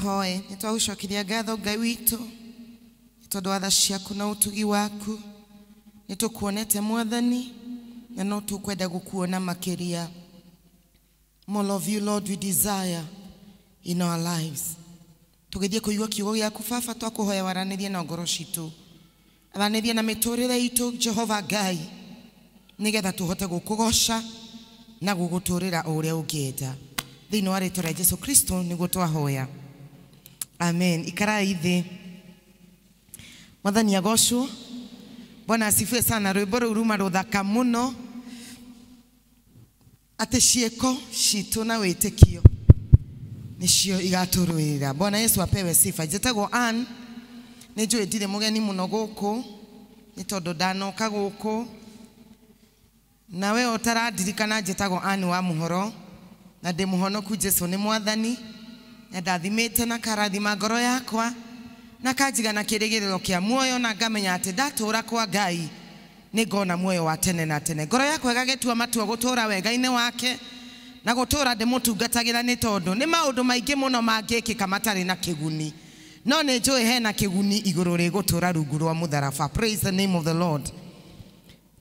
Tũhoe. Nĩ twagũcokeria ngatho Ngai witũ nĩ tondũ wa tha ciaku na ũtugi waku. Nĩ tũkuonete Mwathani na no tũkwenda gũkuona makĩria. More of you, Lord, we desire in our lives. Tũgĩthiĩ kũigua kiugo gĩaku Baba, twakũhoya waranĩrie na ngoro citũ, aranĩrie na mĩtũrĩre itũ Jehova Ngai, nĩgetha tũhote gũkũgoca na gũgũtũrĩra o ũrĩa ũngĩenda. Thĩinĩ wa rĩtwa rĩa Jesu Kristo nĩguo twahoya, amen. Ikarai thĩ. Mwathani agocwo. Bwana asifiwe sana. Rwĩmbo rũu ruma rũthaka mũno, atĩ ciĩko citũ na wĩtĩkio nĩcio igatũrũĩrĩra. Bwana Yesu apewe sifa. Njĩtagwo Ann, nĩ njũĩ ndirĩ mũgeni mũno gũkũ nĩ tondũ ndanoka gũkũ na we ũtarandirikana. Njĩtagwo Ann wa Mũhoro na ndĩ mũhonoku. Jesu nĩ Mwathani na ndathimĩte na karathima ngoro yakwa na kanjiga na kĩrĩgĩrĩro kĩa muoyo, na ngamenya atĩ ndatũra kwa Ngai nĩ ngona muoyo wa tene na tene. Ngoro yakwa ĩgagĩtua matua gũtũra wega-inĩ wake na gũtũra ndĩmũtungatagĩra, nĩ tondũ nĩ maũndũ maingĩ mũno mangĩkĩka matarĩ na kĩguni, no nĩ njũĩ hena kĩguni igũrũ rĩgũtũra rungu rwa mũtharaba. Praise the name of the Lord.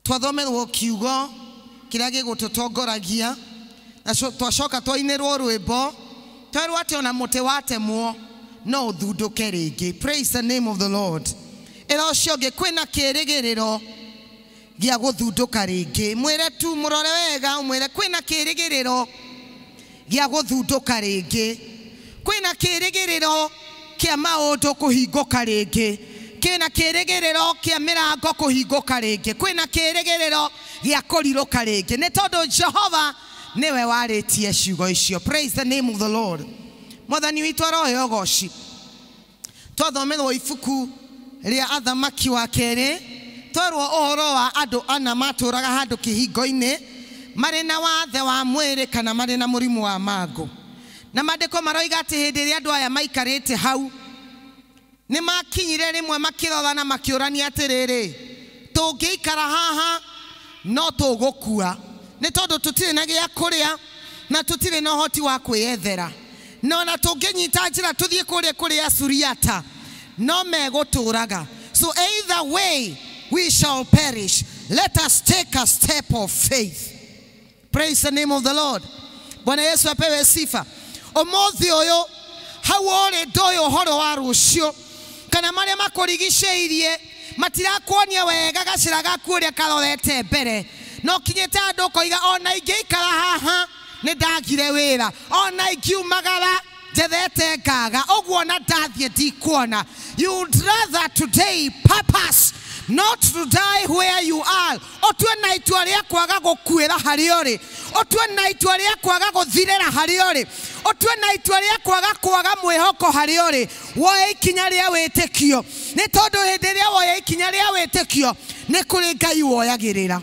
Twathomerwo kiugo kĩrĩa gĩgũtũtongoragia na twacoka twainĩrwo rwĩmbo, twerwo atĩ ona mũtĩ watemwo no ũthundũke rĩngĩ. Praise the name of the Lord. Ĩra ũcio ũngĩ kwĩna kĩrĩgĩrĩro gĩa gũthundũka rĩngĩ. Mwĩre tu, mũrore wega, ũmwĩre kwĩna kĩrĩgĩrĩro gĩa gũthundũka rĩngĩ, kwĩna kĩrĩgĩrĩro kĩa maũndũ kũhingũka rĩngĩ, kwĩna kĩrĩgĩrĩro kĩa mĩrango kũhingũka rĩngĩ, kwĩna kĩrĩgĩrĩro gĩa kũrirũka rĩngĩ, nĩ tondũ Jehova nĩwe warĩtie ciugo icio. Praise the name of the Lord. Mwathani witũ arohe ũgoci. Twathomerwo ibuku rĩa Athamaki wa Kerĩ, twerwo ũhoro wa andũ ana matũraga handũ kĩhingo-inĩ marĩ na wathe wa mwĩrĩ kana marĩ na mũrimũ wa mangũ, na maandĩko maroiga atĩ hĩndĩ ĩrĩa andũ aya maikarĩte hau nĩ makinyire rĩmwe makĩrora na makĩũrania atĩrĩrĩ, tũngĩikara haha no tũgũkua, nĩ tondũ tũtirĩ na gĩa kũrĩa na tũtirĩ na ũhoti wa kwĩyethera, no na tũngĩnyita njĩra tũthiĩ kũrĩa kũrĩ Asuriata no megũtũraga. So either way we shall perish. Let us take a step of faith. Praise the name of the Lord. Bwana Yesu apewe sifa. Ũmũthĩ ũyũ hau ũrĩ, ndũĩ ũhoro wa rũciũ kana marĩa makũrigicĩirie matirakuonia wega gacĩra gaku ũrĩa karorete mbere, no kinyĩte andũ ũkoiga ona ingĩikara haha nĩ ndagire wĩra, ona ingiumagara njethete ngaga ũguo na ndathiĩ ndikuona. You'd rather today purpose not to die where you are. Ũtue na itua rĩa kwaga gũkuĩra harĩa ũrĩ, ũtue na itua rĩa kwaga gũthirĩra harĩa ũrĩ, ũtue na itua rĩa kwaga mwĩhoko harĩa ũrĩ. Woe ikinya rĩa wĩtĩkio, nĩ tondũ hĩndĩ ĩrĩa woya ikinya rĩa wĩtĩkio nĩ kũrĩ Ngai woyagĩrĩra.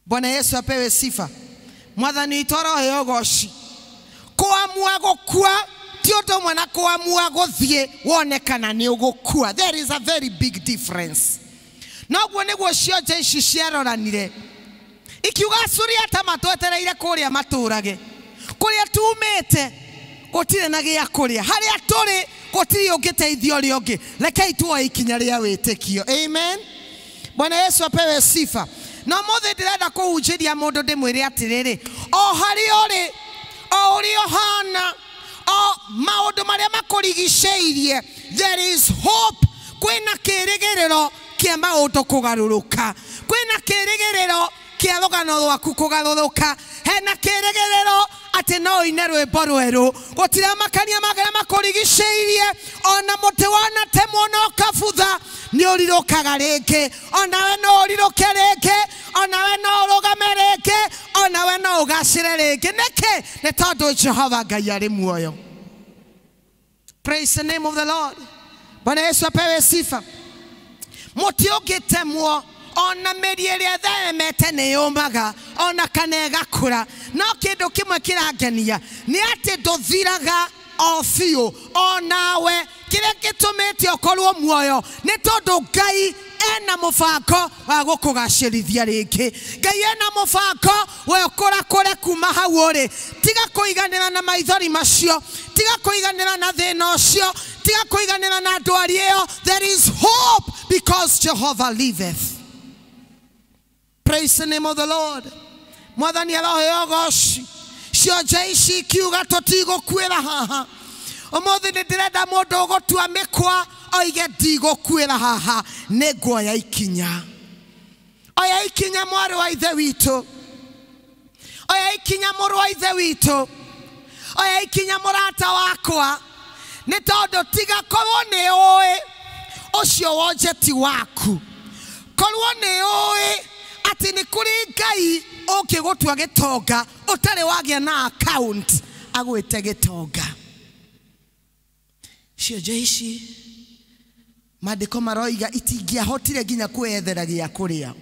Bwana Yesu apewe sifa. Mwathani witũ arohe ũgoci. Kũamua gũkua ti ũndũ ũmwe na kũamua gũthiĩ wone kana nĩ ũgũkua. There is a very big difference. Noguo nĩguo cionje ici ciaroranire ikiuga Asuriata matwetereire kũrĩa matũrage, kũrĩa tumĩte gũtirĩ na gĩa kũrĩa, harĩa tũrĩ gũtirĩ ũngĩteithia ũrĩa ũngĩ, rekei tuoe ikinya rĩa wĩtĩkio. Amen. Bwana Yesu apewe sifa. Na ũmũthĩ ndĩrenda kũhunjĩria mũndũ ndĩmwĩre atĩrĩrĩ, o harĩa ũrĩ, o ũrĩa ũhana, o maũndũ marĩa makũrigicĩirie, there is hope. Kwĩna kĩrĩgĩrĩro kĩa maũndũ kũgarũrũka, kwĩna kĩrĩgĩrĩro kĩa rũgano rwaku kũgarũrũka, hena kĩrĩgĩrĩro atĩ no ũine rwĩmbo rwerũ. Gũtiramakania marĩa makũrigicĩirie, ona mũtĩ wanatemwo na ũkabutha nĩ ũrirũkaga rĩngĩ, onawe no ũrirũke rĩngĩ, onawe no ũrũgame rĩngĩ, onawe no ũgacĩre rĩngĩ. Nĩkĩ? Nĩ tondũ Jehova Ngai arĩ muoyo. Praise the name of the Lord. Bwana Yesu apewe sifa. Mũtĩ ũngĩtemwo ona mĩri ĩrĩa ĩtheremete nĩ yũmaga ona kana ĩgakũra, no kĩndũ kĩmwe kĩrangenia nĩ atĩ ndũthiraga o biũ. Onawe kĩrĩa gĩtũmĩte ũkorwo muoyo nĩ tondũ Ngai ena mũbango wa gũkũgacĩrithia rĩngĩ. Ngai ena mũbango we ũkũrakũre kuma hau ũrĩ. Tiga kũiganĩra na maithori macio, Tiga kũiganĩra na thĩna ũcio, tiga kũiganĩra na ndwari ĩyo. There is hope because Jehovah liveth. Praise the name of the Lord. Mwathani aroheo ũgoci. Cionje ici ikiuga tũtigũkuĩra haha. Ũmũthĩ nĩ ndĩrenda mũndũ ũgũtua mĩkwa oige ndigũkuĩra haha, nĩ nguoya ikinya. Oya ikinya mwarĩ wa ithe witũ, oya ikinya mũrũ wa ithe witũ, oya ikinya mũrata wakwa, nĩ tondũ tiga korwo nĩ ũĩ ũcio wonje ti waku, korwo nĩ ũĩ atĩ nĩ kũrĩ Ngai ũngĩgũtua gĩtonga ũtarĩ wagĩa na account agwĩte gĩtonga. Cionje ici maandĩko maroiga itingĩahotire nginya kwĩyethera gĩa kũrĩa,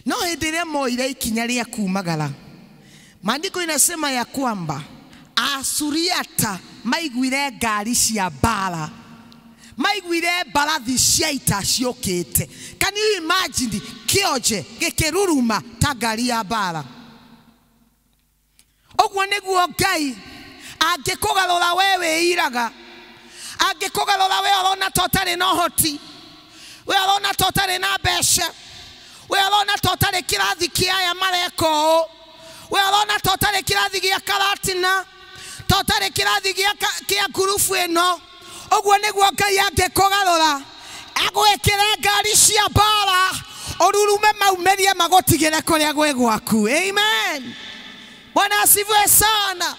no hĩndĩ ĩrĩa moire ikinya rĩa kumagara, maandĩko inasema ya kwamba Asuriata maiguire ngari cia mbara, maiguire mbarathi cia ita ciũkĩte. Can you imagine kĩonje gĩkĩruruma ta ngari ya mbara? Ũguo nĩguo Ngai angĩkũgarũra we wĩiraga, angĩkũgarũra we ũrona ta ũtarĩ na ũhoti, we ũrona ta ũtarĩ na mbeca, we ũrona ta ũtarĩ kĩrathi kĩa aya mareka ũũ, we ũrona ta ũtarĩ kĩrathi gĩa karatina, ta ũtarĩ kĩrathi kĩa ngurubu ĩno. Ũguo nĩguo Ngai angĩkũgarũra agwĩkĩre ngari cia mbara, ũrurume maumĩrie magũtigĩre kũrĩa gwĩ gwaku. Amen. Bwana asifiwe sana.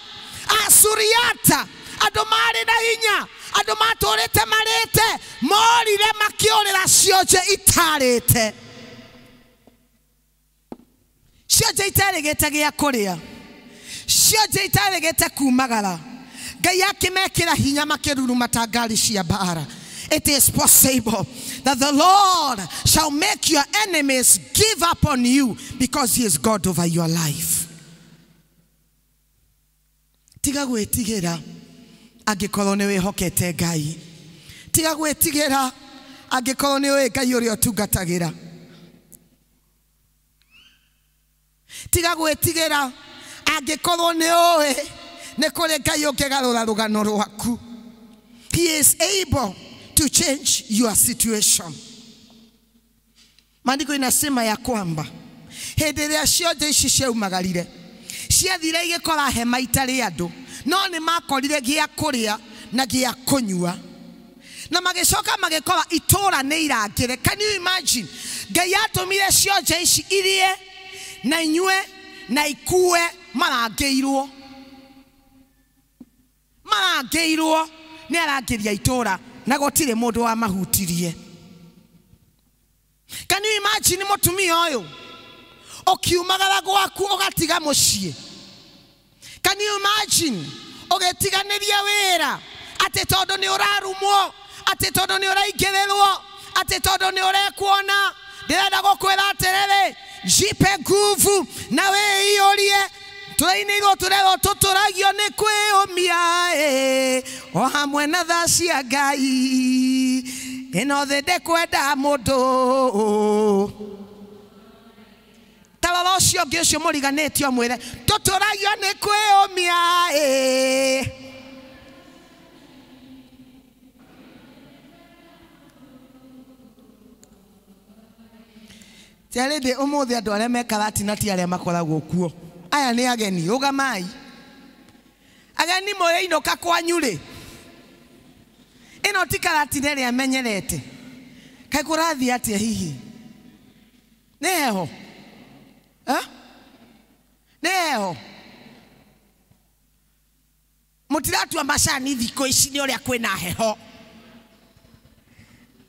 Asuriata andũ marĩ na hinya, andũ matũrĩte marĩte, morire makĩũrĩra cionje itarĩte, cionje itarĩgĩte gĩa kũrĩa, cionje itarĩgĩte kumagara. Ngai akĩmekĩra hinya makĩruruma ta ngari cia mbara. It is possible that the Lord shall make your enemies give up on you because he is God over your life. Tiga gwĩtigĩra angĩkorwo nĩ wĩhokete Ngai. Tiga gwĩtigĩra angĩkorwo nĩ ũĩ Ngai ũrĩa ũtungatagĩra. Tiga gwĩtigĩra angĩkorwo nĩ ũĩ nĩ kũrĩ Ngai ũngĩgarũra rũgano rwaku. He is able to change your situation. Maandiko inasema ya kwamba hĩndĩ ĩrĩa cionje ici ciaumagarire, ciathire igĩkora hema itarĩ andũ, no nĩ makorire gĩa kũrĩa na gĩa kũnyua, na magĩcoka magĩkora itũũra nĩ irangĩre. Can you imagine? Ngai atũmire cionje ici irie na inyue na ikue marangĩirwo, marangĩirwo nĩ arangĩria itũũra na gũtirĩ mũndũ wamahutirie. Can you imagine mũtumia ũyũ ũkiumagara gwaku ũgatiga mũciĩ? Can you imagine ũgĩtiganĩria wĩra atĩ tondũ nĩ ũrarumwo, atĩ tondũ nĩ ũraingĩrĩrwo, atĩ tondũ nĩ ũrekuona? Ndĩrenda gũkwĩra atĩrĩrĩ, jipe nguvu na wĩiyũrie. Tũrainĩirwo tũrerwo tũtũragio nĩ kwĩyũmia, o hamwe na tha cia Ngai. Ĩno thĩ ndĩkwenda mũndũ. Ta rora ũcio ũngĩ ũcio mũriganĩtie ũmwĩre tũtũragio nĩ kwĩyũmia. Tiarĩndĩ ũmũthĩ andũ arĩa me Karatina ti arĩa makoragwo kuo. Aya nĩ ageni, rũgamai. Ageni mũrĩinũka kwanyu rĩ, ĩno ti Karatina ĩrĩa menyerete. Kaĩ kũrathiĩ atĩa hihi? Nĩ heho? Nĩ heho? Mũtiratua macani thikũ ici nĩ ũrĩa kwĩna heho.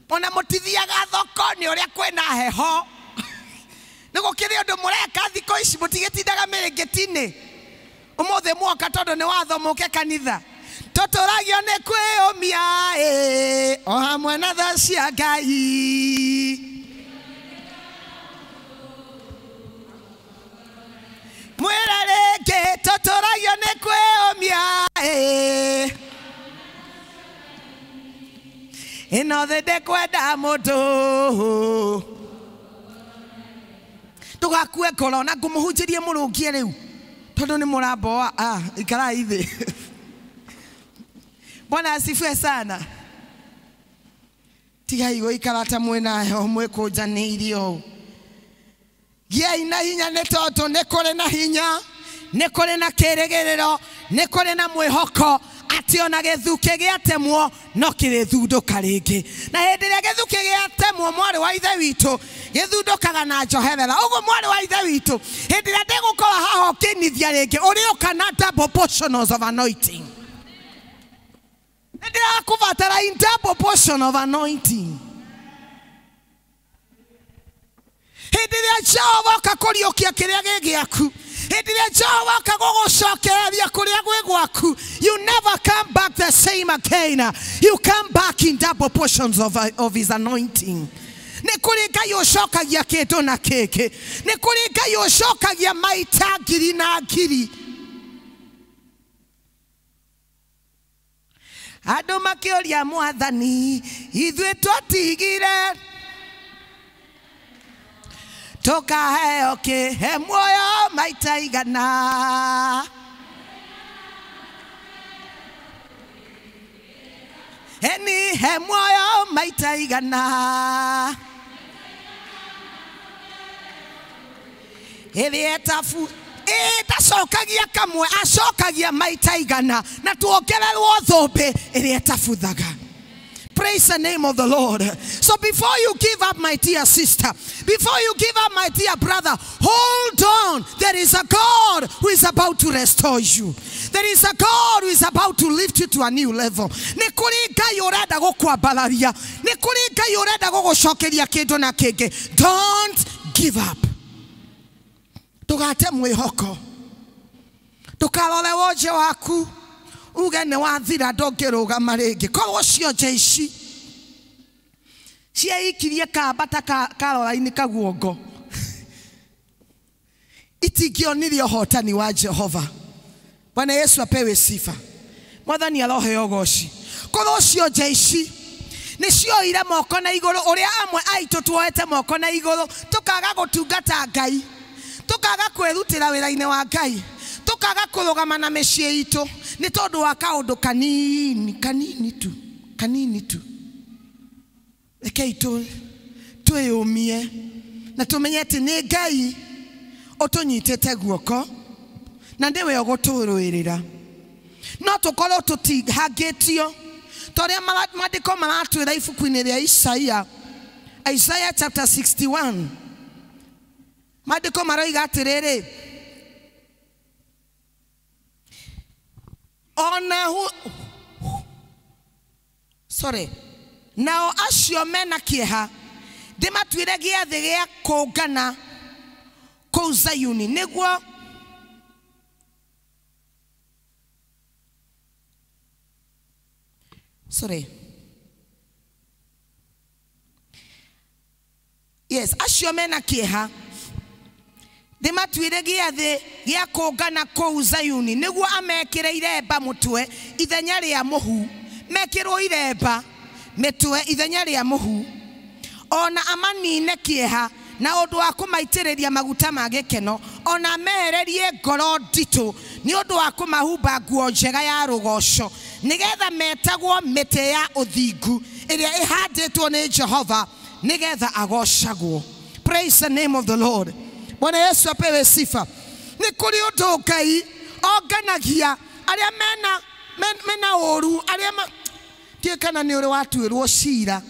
Ona mũtithiaga thoko nĩ ũrĩa kwĩna heho. Nĩ gũkĩrĩ ũndũ mũreka thikũ ici, mũtigĩtindaga mĩrĩngĩti-inĩ. Ũmũthĩ mwoka tondũ nĩ watho mũke kanitha. Tũtũragio nĩ kwĩyũmia, o hamwe na tha cia Ngai. Mwĩre rĩngĩ tũtũragio nĩ kwĩyũmia, ĩno thĩ ndĩkwenda mũndũ. Ndũgakue ngoro na ngũmũhunjĩrie mũrũngie rĩu tondũ nĩ mũramboa. Ikarai thĩ. Bwana asifiwe sana. Tigai gũikara ta mwĩna heho mwĩkũnjanĩirie ũũ. Gĩai na hinya nĩ tondũ nĩ kũrĩ na hinya, nĩ kũrĩ na kĩĩrĩgĩrĩro, nĩ kũrĩ na mwĩhoko atĩ ona gĩthukĩ gĩatemwo no kĩrĩthundũka rĩngĩ. Na hĩndĩ ĩrĩa gĩthukĩ gĩatemwo mwarĩ wa ithe witũ gĩthundũkaga na njoherera. Ũguo mwarĩ wa ithe witũ hĩndĩ ĩrĩa ndĩgũkorwo haha ũkĩnithia rĩngĩ ũrĩũka na double portions of anointing. Nĩ ndĩrakũbatara in double portion of anointing. Hĩndĩ ĩrĩa Jehova oka kũriũkia kĩrĩa gĩ gĩaku, hĩndĩ ĩrĩa Jehova oka gũgũcokereria kũrĩa gwĩ gwaku, you never come back the same again. You come back in double portions of his anointing. Nĩ kũrĩ Ngai ũcokagia kĩndũ na kĩngĩ. Nĩ kũrĩ Ngai ũcokagia maita ngiri na ngiri. Andũ makĩũria Mwathani, ithuĩ twatigire tũkaheo kĩhe muoyo maita igana. Eni he muoyo maita igana. Ĩrĩa ĩtabu ĩtacokagia kamwe, acokagia maita igana, na tuongererwo thũmbĩ ĩrĩa ĩtabuthaga. Praise the name of the Lord. So before you give up, my dear sister, before you give up, my dear brother, hold on. There is a God who is about to restore you. There is a God who is about to lift you to a new level. Nĩ kũrĩ Ngai ũrenda gũkwambararia. Nĩ kũrĩ Ngai ũrenda gũgũcokeria kĩndũ na kĩngĩ. Don't give up. Ndũgate mwĩhoko. Ndũkarore wonje waku uge nĩ wathira ndũngĩrũgama rĩngĩ. Korwo cionje ici cieikirie kamba ta karora-inĩ kaguongo, itingĩonirie ũhotani wa Jehova. Bwana Yesu apewe sifa. Mwathani aroheo ũgoci. Korwo cionje ici nĩ cioire moko na igũrũ, ũrĩa amwe aitũ tuoete moko na igũrũ tũkaga gũtungata Ngai, tũkaga kwĩrutĩra wĩra-inĩ wa Ngai, tũkaga kũrũgama na mĩciĩ itũ nĩ tondũ wa kaũndũ kanini kanini tu kanini tu. Rekei twĩyũmie na tũmenye atĩ nĩ Ngai ũtũnyitĩte guoko na nĩwe ũgũtũrũĩrĩra. No tũkorwo tũtihangĩtio ta ũrĩa maandĩko maratwĩra ibuku-inĩ rĩa Isaia, Isaiah chapter 61. Maandĩko maroiga atĩrĩrĩ, ona sorry, nao acio mena kĩeha ndĩmatuire gĩathĩ gĩa kũngana kũu Zayuni, nĩguo sorry, yes, acio mena kĩeha ndĩmatuire gĩathĩ gĩa kũngana kũu Zayuni, nĩguo amekĩre iremba mũtwe ithenya rĩa mũhu, mekĩrwo iremba mĩtwe ithenya rĩa mũhu, ona amanine kĩeha na ũndũ wa kũmaitĩrĩria maguta ma gĩkeno, ona amehererie ngoro nditũ nĩ ũndũ wa kũmahumba nguo njega ya rũgoco, nĩgetha metagwo mĩtĩ ya ũthingu ĩrĩa ĩhandĩtwo nĩ Jehova, nĩgetha agocagwo. Praise the name of the Lord. Bwana Yesu apewe sifa. Nĩ kũrĩ ũndũ Ngai onganagia arĩa mena ũru, arĩa ndiũĩ kana nĩ ũrĩ watuĩrwo cira,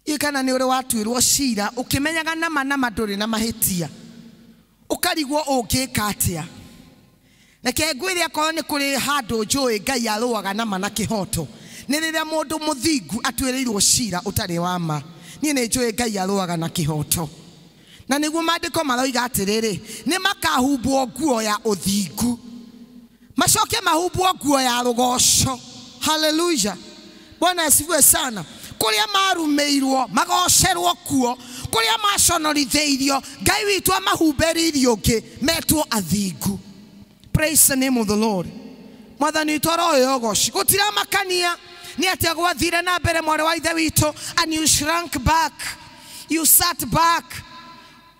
ndiũĩ kana nĩ ũrĩ watuĩrwo cira ũkĩmenyaga nama nama ndũrĩ na mahĩtia, ũkarigwo ũngĩka atĩa. Reke ngwĩre akorwo nĩ kũrĩ handũ njũĩ Ngai arũaga nama na kĩhoto, nĩ rĩrĩa mũndũ mũthingu atuĩrĩirwo cira ũtarĩ wa ma. Niĩ nĩ njũĩ Ngai arũaga na kĩhoto. Na nĩguo maandĩko maroiga atĩrĩrĩ, nĩ makahumbwo nguo ya ũthingu, macoke mahumbwo nguo ya rũgoco. Haleluya. Bwana asifiwe sana. Kũrĩa marumĩirwo magocerwo kuo, kũrĩa maconorithĩirio Ngai witũ amahumbĩririe ũngĩ, metwo athingu. Praise the name of the Lord. Mwathani witũ aroheo ũgoci. Gũtiramakania nĩ atĩa gwathire na mbere mwarĩ wa ithe witũ, and you shrank back, you sat back,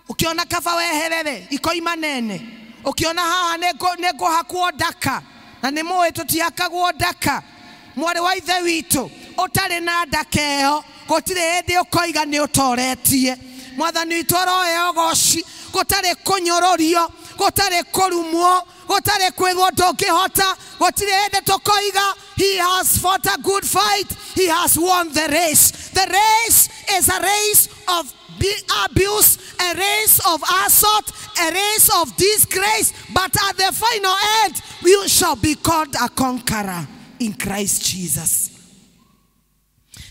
ukiona kaba weherere ikoima nene, ukiona haha nĩ ngũhakwo ndaka. Na nĩ mũĩ tũtiakagwo ndaka. Mwarĩ wa ithe witũ ũtarĩ na ndaka ĩyo gũtirĩ hĩndĩ ũkoiga nĩ ũtoretie. Mwathani witũ aroheo ũgoci. Gũtarĩ kũnyũrũrio, gũtarĩ kũrumwo, gũtarĩ kwĩrwo ndũngĩhota, gũtirĩ hĩndĩ tũkoiga he has fought a good fight, he has won the race. The race is a race of abuse, a race of assault, a race of disgrace, but at the final end, you shall be called a conqueror in Christ Jesus.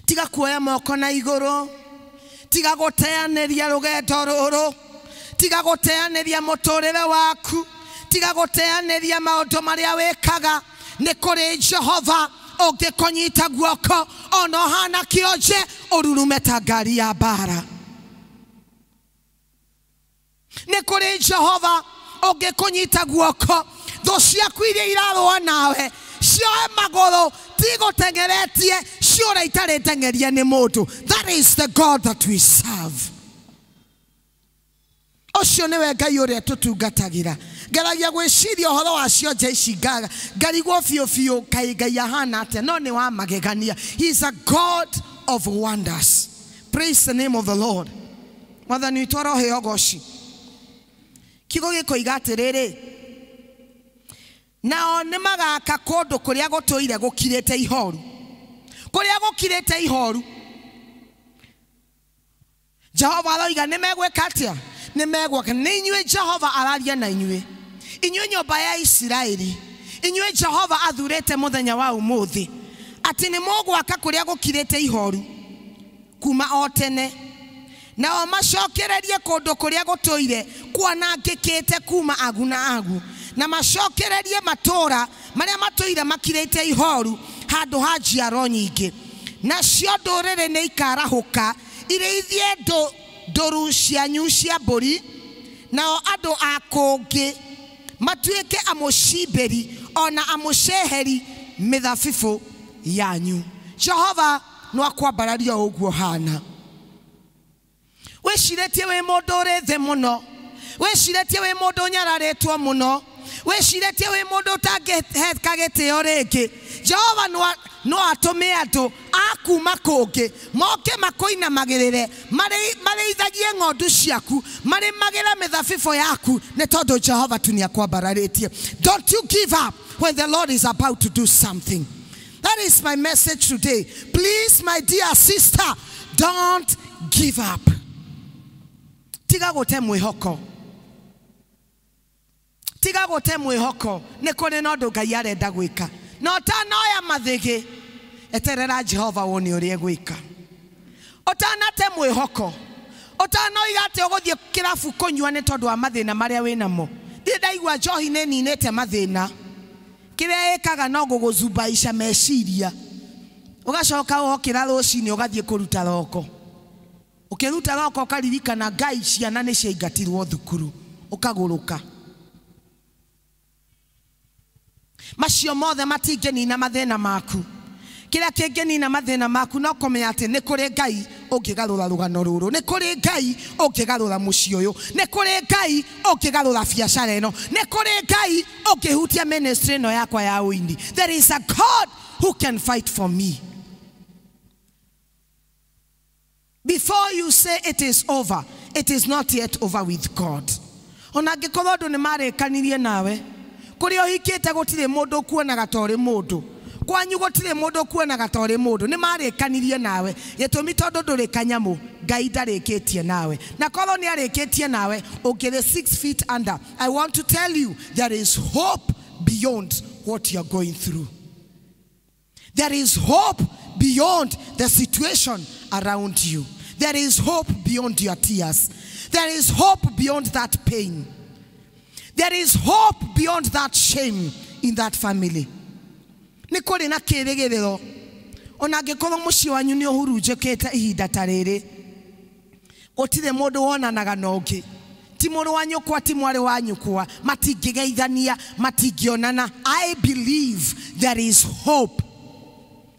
Tiga kuoya moko na igũrũ, tiga gũteanĩria rũgendo rũrũ, tiga gũteanĩria mũtũrĩre waku, tiga gũteanĩria maũndũ marĩa wĩkaga. Nĩ kũrĩ Jehova ũngĩkũnyita guoko ona ũhana kĩonje ũrurume ta ngari ya mbara. Nĩ kũrĩ Jehova ũngĩkũnyita guoko, thũ ciaku iria irarũa nawe cioe magũrũ tigũteng'eretie ciũra itarĩ teng'erie nĩ mũndũ. That is the God that we serve. Ũcio nĩwe Ngai ũrĩa tũtungatagĩra. Ngeragia gwĩciria ũhoro wa cionje ici ngarigwo biũ biũ kaĩ Ngai ahana atĩa, no nĩ wa magegania. He is a God of wonders. Praise the name of the Lord. Mwathani witũ aroheo ũgoci. Kiugo gĩkoiga atĩrĩrĩ, nao nĩ magaka kũndũ kũrĩa gũtũire gũkirĩte ihoru, kũrĩa gũkirĩte ihoru. Jehova aroiga nĩ megwĩka atĩa? Nĩ megwaka. Nĩ inyuĩ Jehova araria na inyuĩ, inyuĩ nyũmba ya Isiraeli, inyuĩ Jehova athurĩte mũthenya wa ũmũthĩ atĩ nĩ mũgwaka kũrĩa gũkirĩte ihoru kuma o tene, nao macokererie kũndũ kũrĩa gũtũire kwanangĩkĩte kuma agu na agu, na macokererie matũũra marĩa matũire makirĩte ihoru handũ ha njiaro nyingĩ. Nacio ndũrĩrĩ nĩ ikarahũka irĩithie ndũru cianyu cia mbũri, nao andũ a kũngĩ matuĩke amũcimbĩri ona amũceheri mĩthabibũ yanyu. Jehova no akwambararia ũguo hana. Wĩcirĩtie wĩ mũndũ ũrĩ thĩ mũno, wĩcirĩtie wĩ mũndũ ũnyararĩtwo mũno, wĩcirĩtie wĩ mũndũ ũtangĩheka gĩtĩo rĩngĩ. Jehova no atũme andũ a kuma kũngĩ moke makũinamagĩrĩre, marĩithagie ng'ondu ciaku, marĩmagĩre mĩthabibũ yaku, nĩ tondũ Jehova tu nĩakwambararĩtie. Don't you give up when the Lord is about to do something. That is my message today. Please, my dear sister, don't give up. Tiga gũte mwĩhoko. Tiga gũte mwĩhoko. Nĩ kũrĩ na ũndũ Ngai arenda gwĩka. Na ũtanoya mathĩgĩ, eterera Jehova wone ũrĩa egwĩka. Ũtanate mwĩhoko, ũtanoiga atĩ ũgũthiĩ kĩrabu kũnyua nĩ tondũ wa mathĩna marĩa wĩnamo. Ndirĩ ndaigua njohi nĩ ĩninĩte mathĩna. Kĩrĩa ĩkaga no gũgũzubaica meciria. Ũgacoka wokĩra rũcinĩ ũgathiĩ kũruta roko. Ũkĩruta roko ũkaririkana Ngai ciana nĩ ciaingatirwo thukuru, ũkagũrũka. Macio mothe matingĩnina mathĩna maku. Kĩrĩa kĩngĩnina mathĩna maku no kũmenya atĩ nĩ kũrĩ Ngai ũngĩgarũra rũgano rũrũ, nĩ kũrĩ Ngai ũngĩgarũra mũciĩ ũyũ, nĩ kũrĩ Ngai ũngĩgarũra biacara ĩno, nĩ kũrĩ Ngai ũngĩhutia ministry ĩno yakwa ya ũini. There is a God who can fight for me. Before you say it is over, it is not yet over with God. Ona angĩkorwo andũ nĩ marĩkanirie nawe, kũrĩa ũhikĩte gũtirĩ mũndũ ũkuonaga ta ũrĩ mũndũ, kwanyu gũtirĩ mũndũ ũkuonaga ta ũrĩ mũndũ, nĩ marĩkanirie nawe. Gĩtũmi tondũ ndũrĩ kanyamũ, Ngai ndarĩkĩtie nawe. Na korwo nĩ arĩkĩtie nawe, ũngĩrĩ 6 feet under. I want to tell you, there is hope beyond what you are going through. There is hope beyond the situation around you. There is hope beyond your tears. There is hope beyond that pain. There is hope beyond that shame in that family. Nĩ kũrĩ na kĩĩrĩgĩrĩro. Ona angĩkorwo mũciĩ wanyu nĩ ũhurunjũkĩte ihinda ta rĩrĩ, gũtirĩ mũndũ wonanaga na ũngĩ. Ti mũrũ wa nyũkwa, ti mwarĩ wa nyũkwa, matingĩgeithania, matingĩonana. I believe there is hope.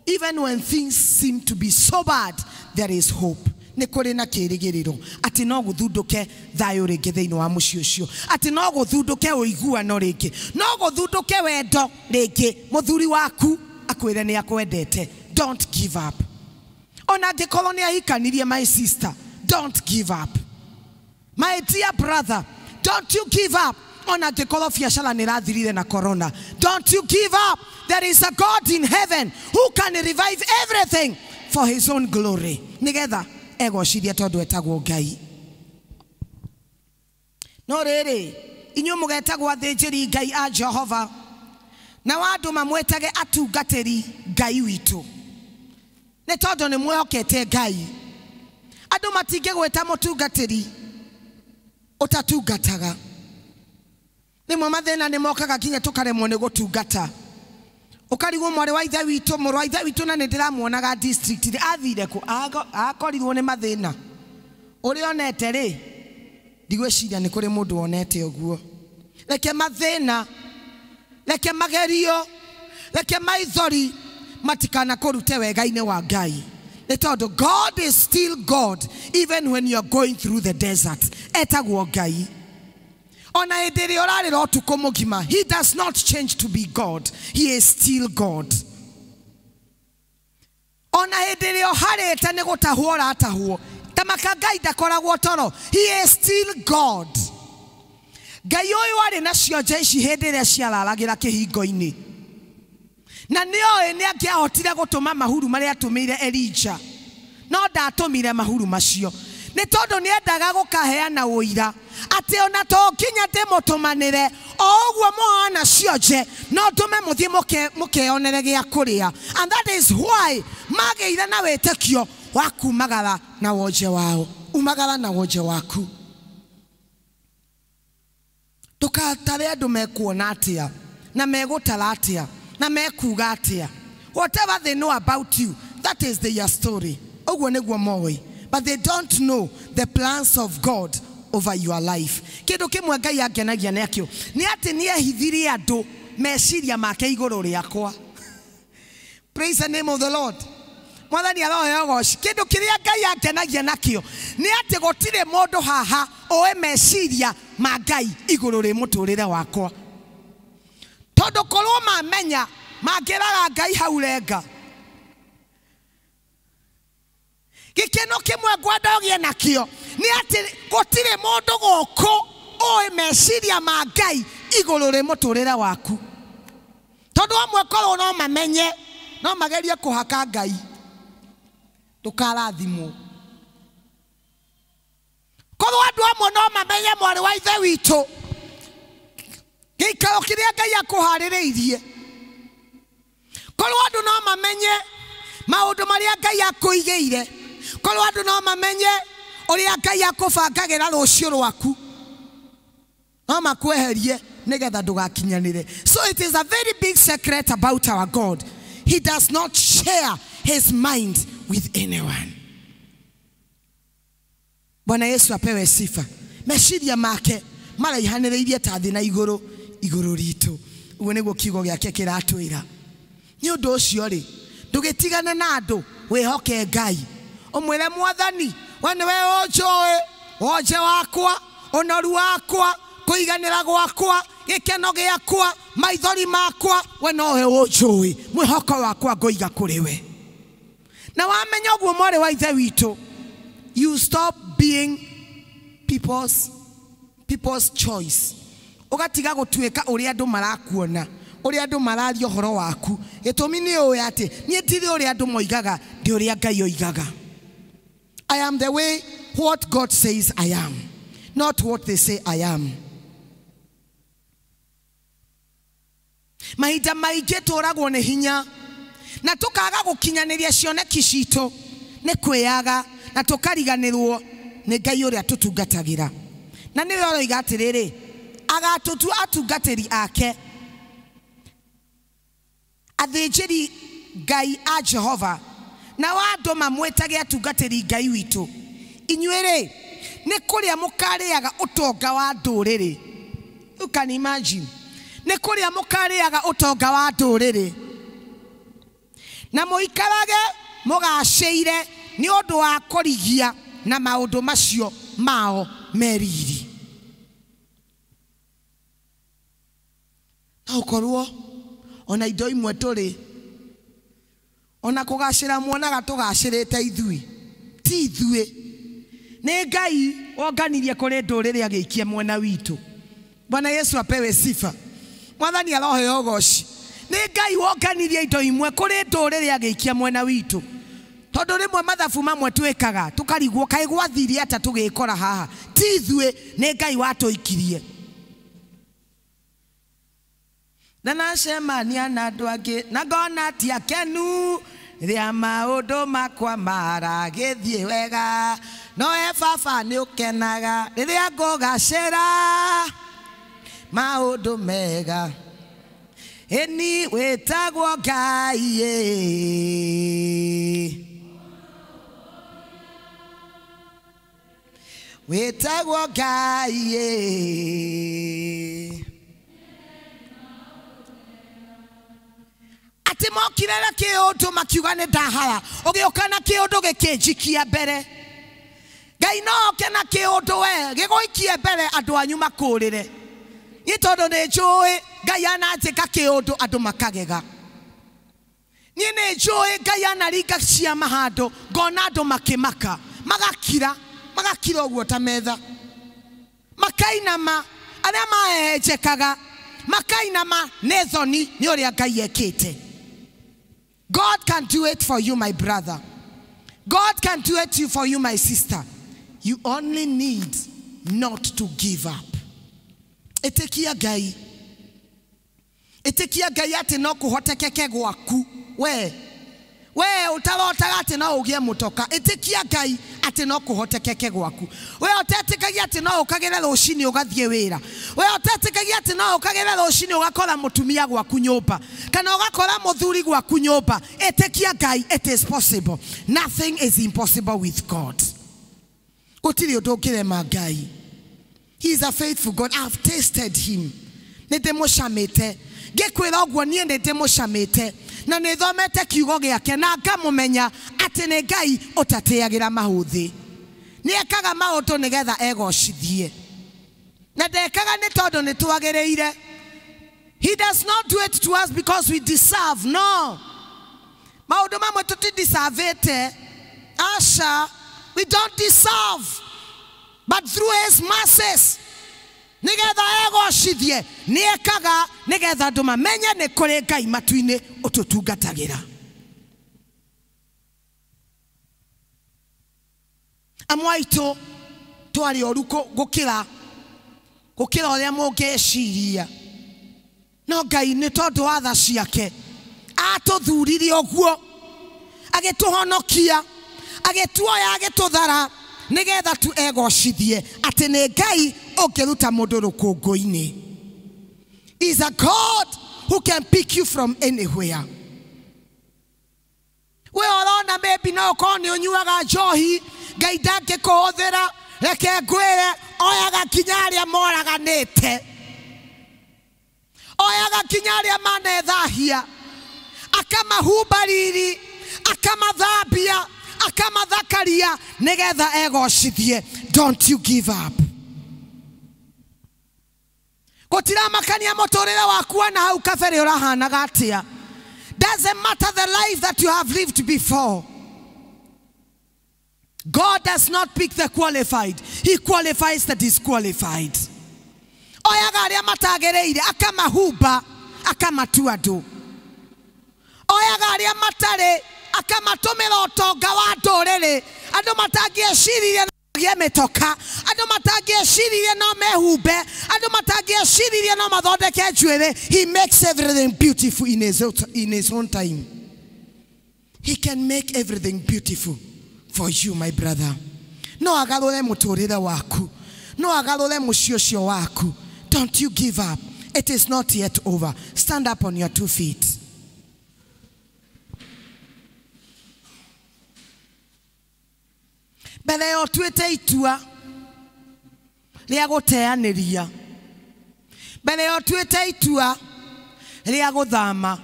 Even when things seem to be so bad, there is hope. Nĩ kũrĩ na kĩrĩgĩrĩro atĩ no gũthundũke thayũ rĩngĩ thĩinĩ wa mũciĩ ũcio, atĩ no gũthundũke ũiguano rĩngĩ, no gũthundũke wendo rĩngĩ. Mũthuri waku akwĩre nĩ akwendete. Don't give up. Ona angĩkorwo nĩ ahikanirie, my sister, don't give up. My dear brother, don't you give up. Ona angĩkorwo biacara nĩ ĩrathirire na corona, don't you give up. There is a God in heaven who can revive everything for his own glory. Nĩgetha egocithia tondũ etagwo Ngai. No rĩrĩ, inyuĩ mũgetagwo athĩnjĩri Ngai a Jehova, na andũ mamwĩtage atungatĩri Ngai witũ. Nĩ tondũ nĩ mwĩhokete Ngai. Andũ matingĩgwĩta mũtungatĩri ũtatungataga. Rĩmwe mathĩna nĩ mokaga nginya tũkaremwo nĩ gũtungata. Ũkarigwo mwarĩ wa ithe witũ, mũrũ wa ithe witũ, na nĩ ndĩramuonaga district athire kũ, akorirwo nĩ mathĩna. Ũrĩa onete rĩ, ndigwĩciria nĩ kũrĩ mũndũ wonete ũguo. Reke mathĩna, reke magerio, reke maithori matikanakũrute wega-inĩ wa Ngai. Nĩ tondũ God is still God even when you are going through the desert. Etagwo Ngai. Ona hĩndĩ ĩrĩa ũrarĩra ũtukũ mũgima, he does not change to be God. He is still God. Ona hĩndĩ ĩrĩa ũharĩte nĩ gũtahwo ũratahwo, ta maka Ngai ndakoragwo toro. He is still God. Ngai ũyũ arĩ na cionje ici hĩndĩ ĩrĩa ciararagĩra kĩhingo-inĩ, na nĩ oĩ nĩ angĩahotire gũtũma mahuru marĩa atũmĩire Elijah, no ndatũmire mahuru macio nĩ tondũ nĩ endaga gũkaheana ũira atĩ ona to nginya ndĩmũtũmanĩre o ũguo mũhana cionje, no ndũme mũthiĩ mũkeonere gĩa kũrĩa. And that is why magĩire na wĩtĩkio wa kumagara na wonje wao. Umagara na wonje waku. Ndũgatare andũ mekuona atĩa na megũtara atĩa na mekuga atĩa. Whatever they know about you, that is their story. Ũguo nĩguo moĩ. But they don't know the plans of God over your life. Kĩndũ kĩmwe Ngai angenagia nakĩo nĩ atĩ nĩ ehithirie andũ meciria make igũrũ rĩakwa. Praise the name of the Lord. Mwathani aroheo ũgoci. Kĩndũ kĩrĩa Ngai angenagia nakĩo nĩ atĩ gũtirĩ mũndũ haha ũĩ meciria ma Ngai igũrũ rĩ mũtũrĩre wakwa. Tondũ korwo mamenya mangĩraga Ngai hau renga. Gĩkeno kĩmwe ngwenda ũgĩe nakĩo nĩ atĩ gũtirĩ mũndũ gũkũ ũĩ meciria ma Ngai igũrũ rĩ mũtũrĩre waku. Tondũ amwe korwo no mamenye, no magerie kũhaka Ngai, ndũkarathimwo. Korwo andũ amwe no mamenye mwarĩ wa ithe witũ gĩikaro kĩrĩa Ngai akũharĩrĩirie, korwo andũ no mamenye maũndũ marĩa Ngai akũigĩire, korwo andũ no mamenye ũrĩa Ngai akũbangagĩra rũciũ rwaku, no makweherie nĩgetha ndũgakinyanĩre. So it is a very big secret about our God. He does not share his mind with anyone. Bwana Yesu apewe sifa. Meciria make maraihanĩrĩirie ta thĩ na igũrũ, igũrũ ritũ. Ũguo nĩguo kiugo gĩake kĩratwĩra. Nĩ ũndũ ũcio rĩ, ndũgĩtigane na andũ, wĩhoke Ngai. Ũmwĩre Mwathani, we nĩwe ũnjũĩ, wonje wakwa, ũnoru wakwa, kũiganĩra gwakwa, gĩkeno gĩakwa, maithori makwa, we nowe ũnjũĩ, mwĩhoko wakwa ngũiga kũrĩ we. Na wamenya ũguo mwarĩ wa ithe witũ, you stop being people's choice. Ũgatiga gũtuĩka ũrĩa andũ marakuona, ũrĩa andũ mararia ũhoro waku. Gĩtũmi nĩ ũĩ atĩ niĩ ndirĩ ũrĩa andũ moigaga, ndĩ ũrĩa Ngai oigaga. I am the way what God says I am, not what they say I am. Mahinda maingĩ tũragwo nĩ hinya na tũkaga gũkinyanĩria cioneki citũ nĩ kwĩyaga na tũkariganĩrwo nĩ Ngai ũrĩa tũtungatagĩra. Na nĩwe ũroiga atĩrĩrĩ, agatũtua atungatĩri ake, athĩnjĩri Ngai a Jehova, na andũ mamwĩtage atungatĩri Ngai witũ. Inyuĩ rĩ, nĩ kũrĩa mũkarĩaga ũtonga wa ndũrĩrĩ. You can imagine. Nĩ kũrĩa mũkarĩaga ũtonga wa ndũrĩrĩ, na mũikarage mũgacĩire Nĩ ũndũ wa kũrigia na maũndũ macio mao meriri. No ũkorwo ona indo imwe tũrĩ ona kũgacĩra muonaga tũgacĩrĩte ithuĩ, ti ithuĩ, nĩ Ngai wonganirie kũrĩ ndũrĩrĩ agĩikia mwena witũ. Bwana Yesu apewe sifa. Mwathani aroheo ũgoci. Nĩ Ngai wonganirie indo imwe kũrĩ ndũrĩrĩ agĩikia mwena witũ. Tondũ rĩmwe mathabu mamwe twĩkaga tũkarigwo kaĩ gwathire atĩa tũgĩkora haha, ti ithuĩ, nĩ Ngai watũikirie. Na nacemania na andũ angĩ na ngona ti akenu rĩrĩa maũndũ makwa maragĩthiĩ wega, no we baba nĩ ũkenaga rĩrĩa ngũgacĩra maũndũ mega. Ĩni wĩtagwo Ngai ĩ. Wĩtagwo Ngai ĩ. Atĩ mokire na kĩũndũ makiuga nĩ ndahara, ũgĩũka na kĩũndũ gĩkĩnjikia mbere. Ngai no oke na kĩũndũ we gĩgũikie mbere andũ anyu makũrĩre. Niĩ tondũ nĩ njũĩ Ngai ananjĩka kĩũndũ andũ makagega. Niĩ nĩ njũĩ Ngai anaringa ciama handũ ngona andũ makĩmaka, magakira, magakira ũguo ta metha, makainama, arĩa mahehenjekaga makainama nĩ thoni nĩ ũrĩa Ngai ekĩte. God can do it for you, my brother. God can do it for you, my sister. You only need not to give up. Ĩtĩkia Ngai. Ĩtĩkia Ngai atĩ no kũhotekeke gwaku. We ũtarotaga atĩ no ũgĩe mũtoka. Ĩtĩkia Ngai atĩ no kũhotekeke gwaku. We ũtetĩkagia atĩ no ũkagĩre rũcinĩ ũgathiĩ wĩra. We ũtetĩkagia atĩ no ũkagĩre rũcinĩ ũgakora mũtumia gwaku nyũmba kana ũgakora mũthuri gwaku nyũmba. Ĩtĩkia Ngai, it is possible. Nothing is impossible with God. Gũtirĩ ũndũ ũngĩrema Ngai. He is a faithful God. I've tasted him. Nĩ ndĩmũcamĩte. Ngĩkwĩra ũguo niĩ nĩ ndĩmũcamĩte na nĩ thomete kiugo gĩake na ngamũmenya atĩ nĩ Ngai ũtatĩagĩra mahũthĩ. Nĩ ekaga maũndũ nĩgetha egocithie, na ndekaga nĩ tondũ nĩ twagĩrĩire. He does not do it to us because we deserve. No. Maũndũ mamwe tũtideservĩte. Aca, we don't deserve. But through his mercies, nĩgetha egocithie, nĩ ekaga nĩgetha andũ mamenye nĩ kũrĩ Ngai matu-inĩ ũtũtungatagĩra. Amwe aitũ twarĩ oru gũkĩra ũrĩa mũngĩciria, no Ngai nĩ tondũ wa tha ciake atũthurire ũguo, agĩtũhonokia, agĩtuoya, agĩtũthara nĩgetha tu egocithie atĩ nĩ Ngai ũngĩruta mũndũ rũkũngũ-inĩ. Is a God who can pick you from anywhere. We ũrona maybe no ũkorwo nĩ ũnyuaga njohi, Ngai ndangĩkũhũthĩra. Reke ngwĩre, oyaga kinya arĩa moraganĩte, oyaga kinya arĩa manethahia, akamahumba riri, akamathambia, akamathakaria nĩgetha egocithie. Don't you give up. Gũtiramakania mũtũrĩre waku ona hau kabere ũrahanaga atĩa. Doesn't matter the life that you have lived before. God does not pick the qualified. He qualifies the disqualified. Oyaga arĩa matagĩrĩire akamahumba, akamatua andũ. Oyaga arĩa matarĩ akamatũmĩra ũtonga wa ndũrĩrĩ. Andũ matangĩeciririe no magĩe mĩtoka, andũ matangĩeciririe no mehumbe, andũ matangĩeciririe no mathondeke njuĩrĩ. He makes everything beautiful in his own time. He can make everything beautiful for you, my brother. No agarũre mũtũrĩre waku, no agarũre mũciĩ ũcio waku. Don't you give up. It is not yet over. Stand up on your 2 feet. Mbere ya ũtuĩte itua rĩa gũteanĩria, mbere ya ũtuĩte itua rĩa gũthama,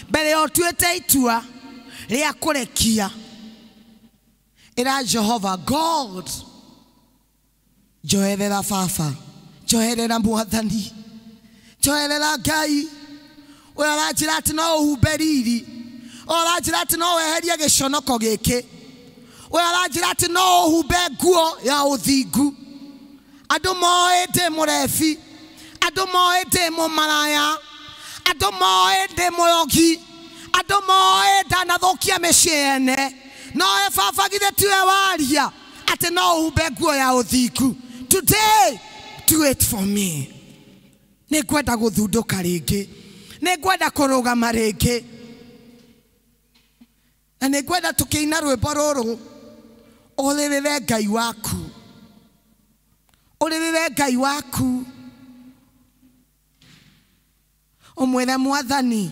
mbere ya ũtuĩte itua rĩa kũrekia, Ĩra Jehova God, njoherera baba, njoherera mwathani, njoherera Ngai. Ũrĩa ũranjĩra atĩ no ũhumbe riri, ũrĩa ũranjĩra atĩ no weherie gĩconoko gĩkĩ, ũrĩa ũranjĩra atĩ no ũhumbe nguo ya ũthingu. Andũ moĩ ndĩ mũrebi, andũ moĩ ndĩ mũmaraya, andũ moĩ ndĩ mũrogi, andũ moĩ ndanathũkia mĩciĩ yene. Nowe baba githĩ tiwe waria atĩ no ũhumbe nguo ya ũthingu. Today do it for me. Nĩ ngwenda gũthundũka rĩngĩ, nĩ ngwenda kũrũgama rĩngĩ, na nĩ ngwenda tũkĩina rwĩmbo rũrũ ũrĩrĩre Ngai waku, ũrĩrĩre Ngai waku, ũmwĩre mwathani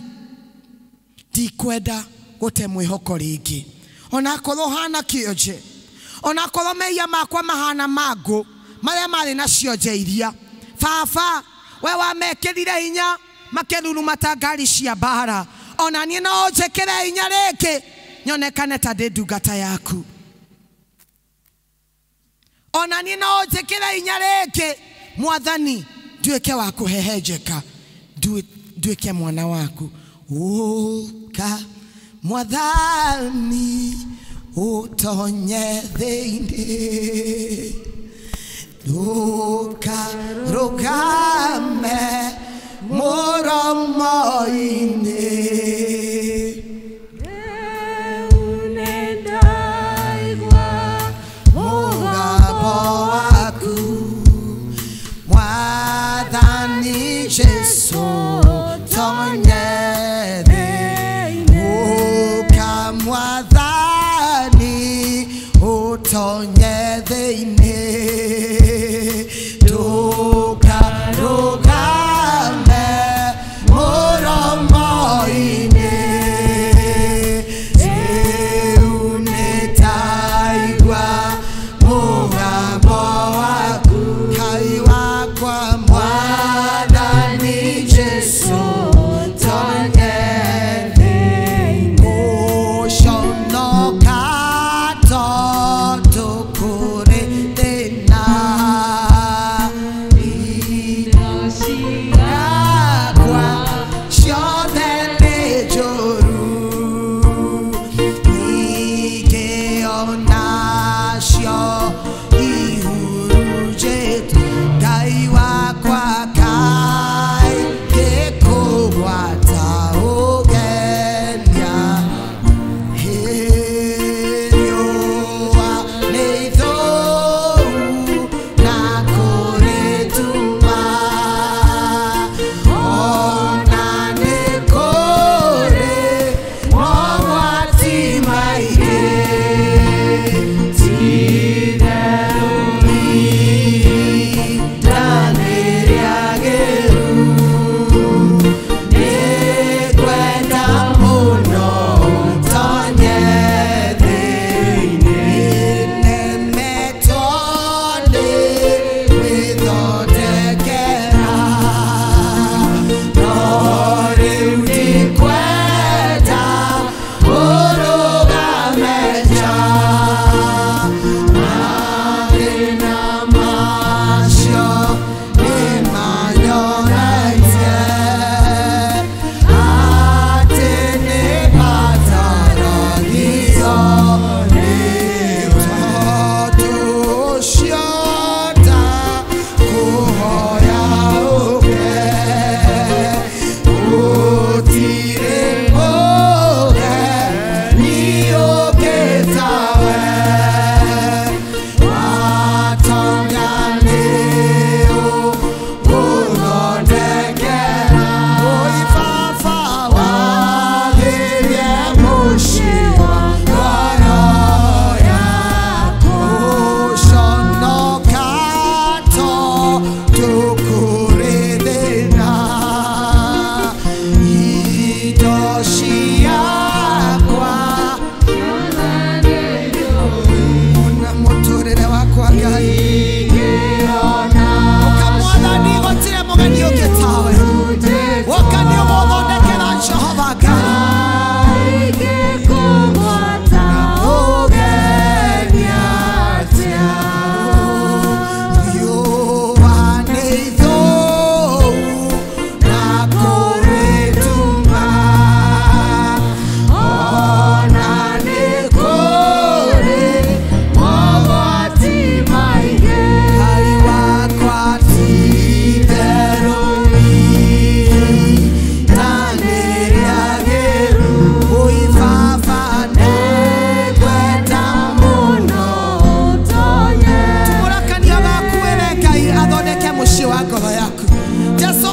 ndikwenda gũte mwĩhoko rĩngĩ, onakorwo hana kĩonje, onakorwo mehia makwa mahana mangũ marĩa marĩ na cionje iria. Baba, we wamekĩrire hinya makĩruruma ta ngari cia mbara, ona niĩ no ũnjĩkĩre hinya rĩngĩ nyonekane ta ndĩ ndungata yaku. Ona niĩ no ũnjĩkĩre hinya rĩngĩ mwathani, nduĩke wa kũhehenjeka, nduĩke mwana waku. Ũka mwathani ũtonye thĩinĩ, rũka rũgame mũromo-inĩ. Mũgambo waku mwathani Jesũ tonye thĩinĩ, ũka mwathani ũtonye thĩinĩ, rũka rũgame mũromo-inĩ. Rĩu nĩndaigua mũgambo waku, Ngai wakwa mwathani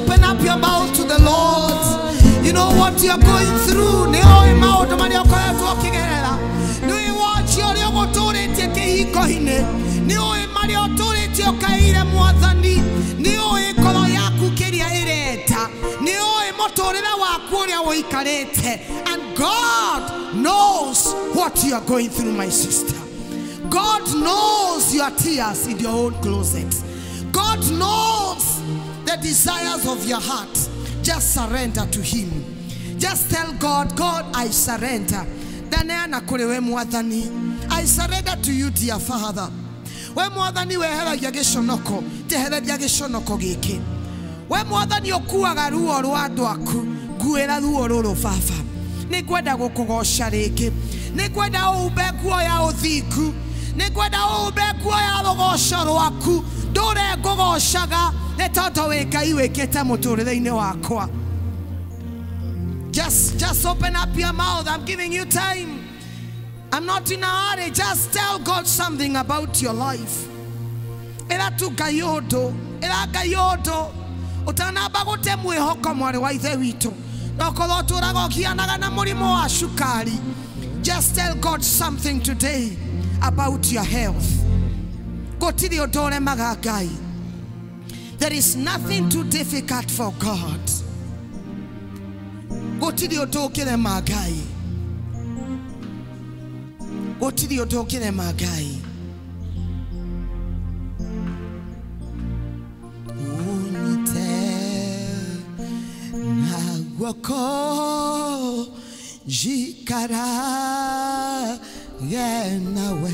open up your mouth to the Lord. You know what you are going through. Nĩ ũĩ maũndũ marĩa ũkoretwo ũkĩgerera. Nĩ ũĩ woci ũrĩa ũgũtũrĩtie kĩhiko-inĩ. Nĩ ũĩ marĩa ũtũrĩtie ũkaĩire Mwathani. Nĩ ũĩ ngoro yaku kĩrĩa ĩrenda. Nĩ ũĩ mũtũrĩre waku ũrĩa ũikarĩte. And God knows what you are going through, my sister. God knows your tears in your own closet. God knows the desires of your heart. Just surrender to him. Just tell God, God, I surrender. Ndaneana kũrĩ we Mwathani. I surrender to you, dear Father. We Mwathani weheragia gĩconoko, njehereria gĩconoko gĩkĩ. We Mwathani ũkuaga ruo rwa andũ aku, nguĩra ruo rũrũ baba. Nĩngwenda gũkũgoca rĩngĩ. Nĩngwenda ũmbe nguo ya ũthingu. Nĩngwenda ũmbe nguo ya rũgoco rwaku. Ndũre ngũgocaga nĩ tondũ wĩ Ngai wĩkĩte mũtũrĩre-inĩ wakwa. Just open up your mouth. I'm giving you time. I'm not in a hurry. Just tell God something about your life. Ĩra tu Ngai ũndũ. Ĩra Ngai ũndũ. Ũtanamba gũte mwĩhoko mwarĩ wa ithe witũ. No korwo ũtũraga ũgianaga na mũrimũ wa cukari. Just tell God something today about your health. Gũtirĩ ũndũ ũremaga Ngai. There is nothing too difficult for God. Gũtirĩ ũndũ ũngĩrema Ngai. Gũtirĩ ũndũ ũngĩrema Ngai. Ũnyite na guoko njikarage nawe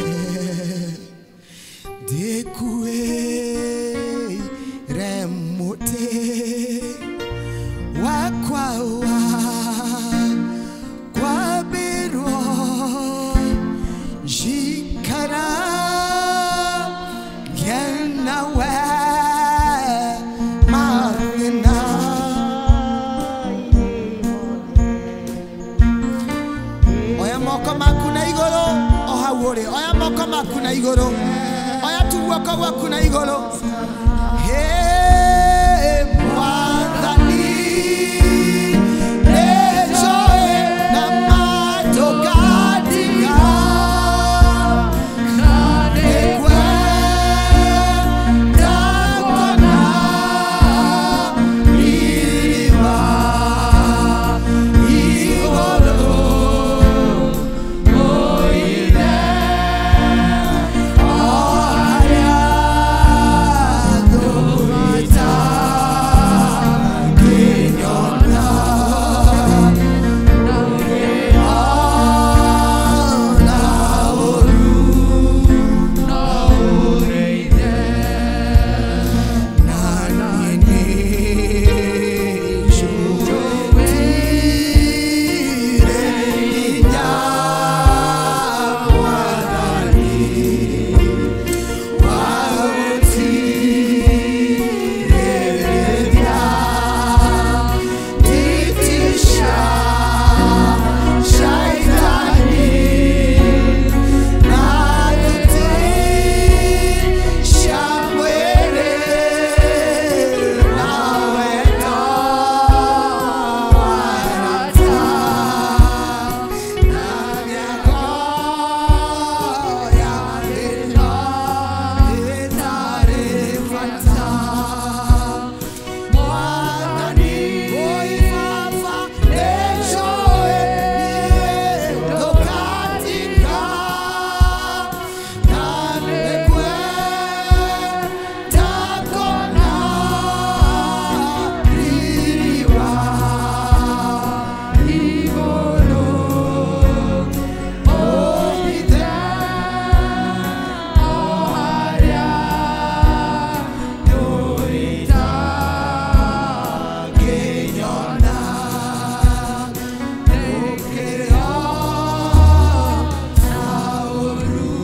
ndĩkuĩre mũtĩ wakwa wa kwambĩrwo njikarage nawe mathĩna. Oya moko maku na igũrũ o hau ũrĩ. Oya moko maku na igũrũ. Oya tu guoko gwaku na igũrũ. Hey, Mwathani, nĩnjũĩ na ma ndũngatiga. Nĩngwenda kuona riri wa igũrũ. Oire o harĩa thũ ĩtangĩnyona. Ona ũru na niĩ nĩnjũtire hinya Mwathani wa gũtirĩrĩria nditisha Shaitani na nditisha mwĩrĩ na wendo wa arata na mĩago ya thĩna ĩtarĩ bata. Mwathani, oi Baba, nĩnjũĩ niĩ ndũngatiga, na nĩngwenda kuona riri wa igũrũ. Ũhithe o harĩa thũ ĩtangĩnyona. Ndũngĩona ũru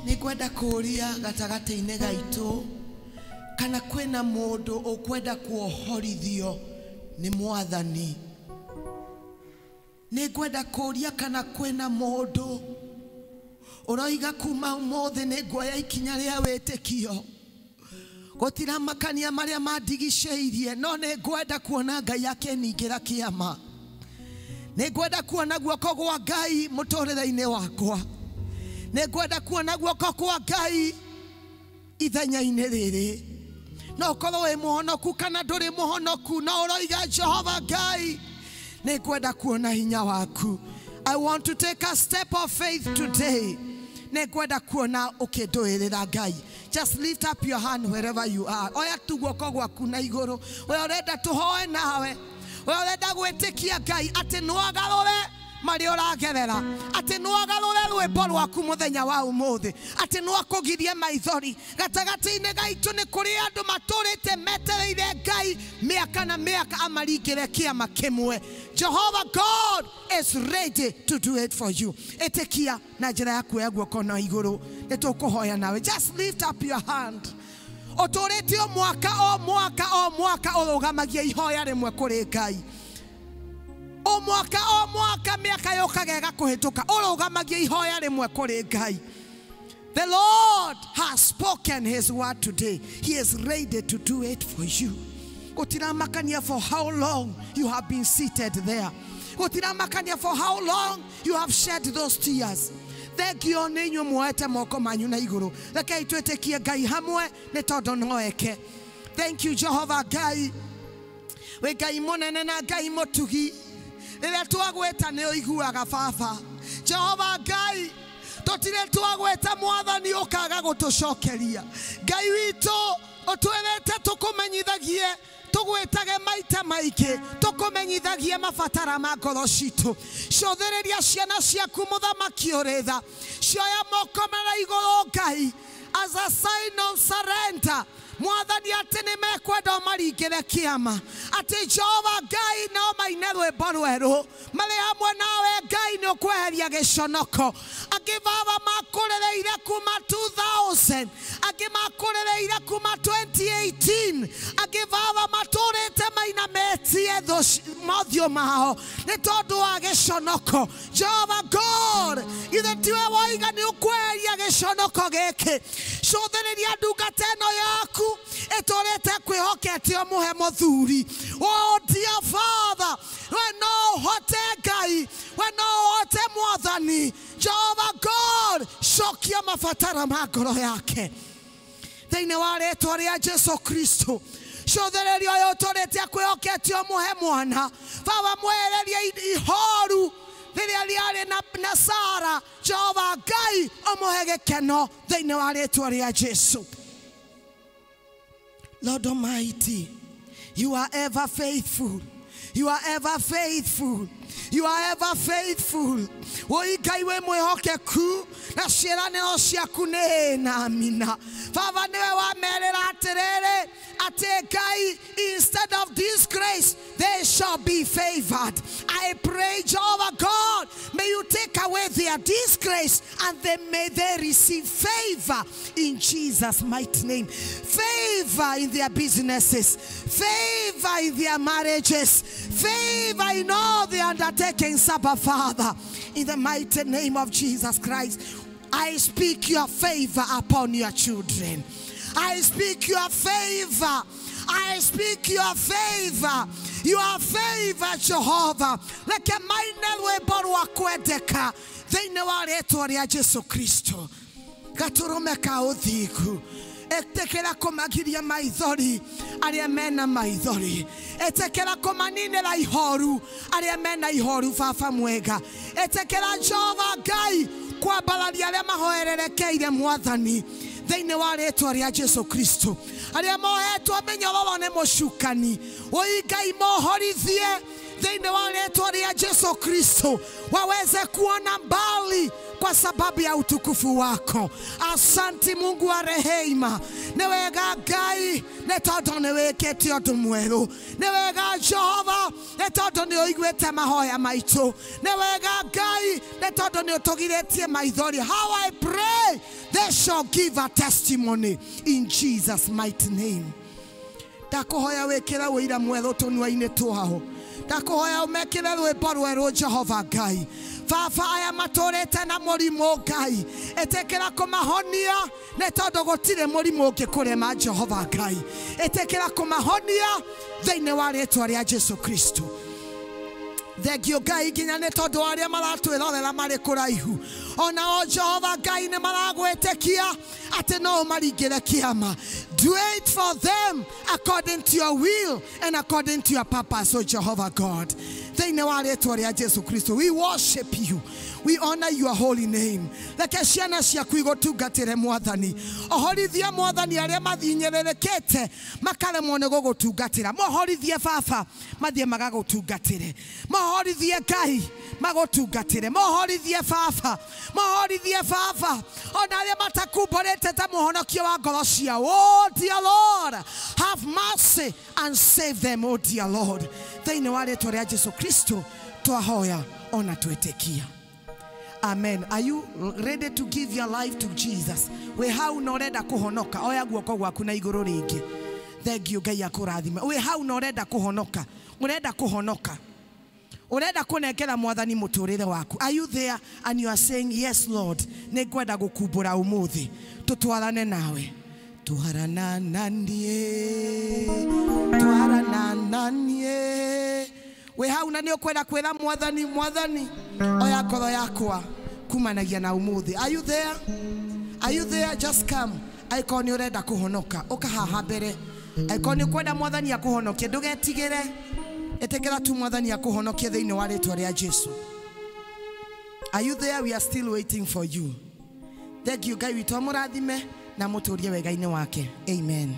Nĩngwenda kũũria gatagatĩ-inĩ gaitũ kana kwĩna mũndũ ũkwenda kuohorithio nĩ Mwathani. Nĩngwenda kũũria kana kwĩna mũndũ Ũroiga kuma ũmũthĩ nĩ nguoya ikinya rĩa wĩtĩkio. Gũtiramakania marĩa mandigicĩirie, no nĩ ngwenda kuona Ngai akĩningĩra kĩama. Nĩ ngwenda kuona guoko gwa Ngai mũtũrĩre-inĩ wakwa. Nĩ ngwenda kuona guoko kwa Ngai ithenya-inĩ rĩrĩ. No ũkorwo wĩ mũhonoku kana ndũrĩ mũhonoku, no ũroiga Jehova Ngai, nĩ ngwenda kuona hinya waku. I want to take a step of faith today. Nĩ ngwenda kuona ũkĩndũĩrĩra Ngai. Just lift up your hand wherever you are. Oya tu guoko gwaku na igũrũ. We ũrenda tũhoe nawe. We ũrenda gwĩtĩkia Ngai atĩ nĩwagarũre marĩa ũragerera, atĩ nĩwagarũre rwĩmbo rwaku mũthenya wa ũmũthĩ, atĩ nĩwakũgirie maithori. Gatagatĩ-inĩ gaitũ nĩ kũrĩ andũ matũrĩte metereire Ngai mĩaka na mĩaka amaringĩre kĩama kĩmwe. Jehovah God is ready to do it for you. Ĩtĩkia na njĩra ya kuoya guoko na igũrũ. Nĩ tũkũhoya nawe. Just lift up your hand. Ũtũrĩte o mwaka o mwaka o mwaka ũrũgamagia ihoya rĩmwe kũrĩ Ngai. O mwaka o mwaka mĩaka yũkaga ĩgakũhĩtũka, ũrũgamagia ihoya rĩmwe kũrĩ Ngai. The Lord has spoken his word today. He is ready to do it for you. Gũtiramakania for how long you have been seated there. Gũtiramakania for how long you have shed those tears. Thengio nĩ inyuĩ muoete moko manyu na igũrũ. Rekei twĩtĩkie Ngai hamwe nĩ tondũ no eke. Thank you Jehovah Ngai. Wĩ Ngai mũnene na Ngai mũtugi. Rĩrĩa twagwĩta nĩ ũiguaga baba. Jehova Ngai, tũtirĩ twagwĩta mwathani ũkaga gũtũcokeria. Ngai witũ ũtwĩrĩte tũkũmenyithagie, tũgwĩtage maita maingĩ, tũkũmenyithagie mabatara ma ngoro citũ. Cũthĩrĩria ciana ciaku mũthamaki ũrĩ tha. Cioya moko mara igũrũ Ngai as a sign of surrender. Mwathani atĩ nĩ mekwenda ũmaringĩre kĩama, atĩ Jehova Ngai no maine rwĩmbo rwerũ marĩ hamwe nawe. Ngai nĩ ũkweheria gĩconoko. Angĩ baba makũrĩrĩire kuma 2000, angĩ makũrĩrĩire kuma 2018, angĩ baba matũrĩte mainamĩtie mothiũ mao nĩ tondũ wa gĩconoko. Jehova God, ithe tiwe woiga nĩ ũkweheria gĩconoko gĩkĩ. Cũthĩrĩria ndungata ĩno yaku ĩtũrĩte kwĩhokete ũmũhe mũthuri. Oh dear Father, we no ũhote Ngai, we no ũhote mwathani. Jehovah God, cokia mabatara ma ngoro yake thĩinĩ wa rĩtwa rĩa Jesu Kristo. Cũthĩrĩria ũyũ ũtũrĩte kwĩhokete ũmũhe mwana. Baba mwehererie ihoru rĩrĩa rĩarĩ na Sara. Jehova Ngai ũmũhe gĩkeno thĩinĩ wa rĩtwa rĩa Jesu. Lord Almighty, you are ever faithful. You are ever faithful. You are ever faithful. Woi Ngai wĩ mwĩhokeku na ciĩranĩro ciaku nĩ na amina. Baba nĩwe wamerĩra atĩrĩrĩ, atĩ Ngai, instead of disgrace they shall be favored. I pray, Jehovah God, may you take away their disgrace and they may they receive favor in Jesus' mighty name. Favor in their businesses, favor in their marriages, favor in all their undertakings, Abba Father. In the mighty name of Jesus Christ, I speak your favor upon your children. I speak your favor. I speak your favor. Your favor, Jehovah. Reke maine rwĩmbo rwa kwendeka thĩinĩ wa rĩtwa rĩa Jesu Kristo. Gatũrũme ka ũthingu, ĩtĩkĩra kũmagiria maithori arĩa mena maithori, ĩtĩkĩra kũmaninĩra ihoru arĩa mena ihoru. Baba mwega, ĩtĩkĩra Jehova Ngai kwambararia arĩa mahoererekeire mwathani thĩinĩ wa rĩtwa rĩa Jesu Kristo. Arĩa mohetwo mĩnyororo nĩ mũcukani, oi Ngai mohorithie thĩinĩ wa rĩtwa rĩa Jesu Kristo, waweze kuona mbali kwa sababu ya utukufu wako. Asanti Mungu wa rehema. Nĩ wega Ngai nĩ tondũ nĩ wĩkĩte ũndũ mwerũ. Nĩ wega Jehova nĩ tondũ nĩ ũiguĩte mahoya maitũ. Nĩ wega Ngai nĩ tondũ nĩ ũtũgirĩtie maithori. How I pray they shall give a testimony in Jesus' mighty name. Ndakũhoya wĩkĩre ũira mwerũ tũnua-inĩ twao. Ndakũhoya ũmekĩre rwĩmbo rwerũ Jehova Ngai. Baba aya matũrĩte na mũrimũ Ngai, ĩtĩkĩra kũmahonia nĩ tondũ gũtirĩ mũrimũ ũngĩkũrema Jehova Ngai. Ĩtĩkĩra kũmahonia thĩinĩ wa rĩtwa rĩa Jesu Kristo. Thengio Ngai nginya nĩ tondũ wa arĩa maratwĩrorera marĩ kũraihu, ona o Jehova Ngai nĩ maragwĩtĩkia atĩ no ũmaringĩre kĩama. Do it for them according to your will and according to your purpose, O Jehovah God. Thĩinĩ wa rĩtwa rĩa Jesu Kristo, we worship you. We honor your holy name. Reke ciana ciaku igũtungatĩre Mwathani. Ohorithie Mwathani arĩa mathinyĩrĩrĩkĩte makaremwo nĩ gũgũtungatĩra. Mohorithie Baba mathiĩ magagũtungatĩre. Mohorithie Ngai magũtungatĩre. Mohorithie Baba, mohorithie Baba ona arĩa matakumbũrĩte ta mũhonokia wa ngoro ciao. Oh dear Lord, have mercy and save them, oh dear Lord. Thĩinĩ wa rĩtwa rĩa Jesu Kristo twahoya ona twĩtĩkia. Amen. Are you ready to give your life to Jesus? We hau na ũrenda kũhonoka, oya guoko gwaku na igũrũ rĩngĩ. Thank you Ngai akũrathime. We hau na ũrenda kũhonoka, ũrenda kũhonoka, ũrenda kũnengera Mwathani mũtũrĩre waku. Are you there and you are saying yes Lord, nĩ ngwenda gũkumbũra ũmũthĩ, tũtwarane nawe. Twarana na niĩ, twarana na niĩ. We hau na nĩ ũkwenda kwĩra Mwathani, Mwathani oya ngoro yakwa kumanagia na ũmũthĩ. Are you there? Are you there? Just come. Angĩkorwo nĩ ũrenda kũhonoka, ũka haha mbere. Angĩkorwo nĩ ũkwenda Mwathani akũhonokie, ndũgetigĩre. Ĩtĩkĩra tu Mwathani akũhonokie thĩinĩ wa rĩtwa rĩa Jesu. Are you there? We are still waiting for you. Thank you Ngai witũ amũrathime na mũtũrie wega-inĩ wake. Amen.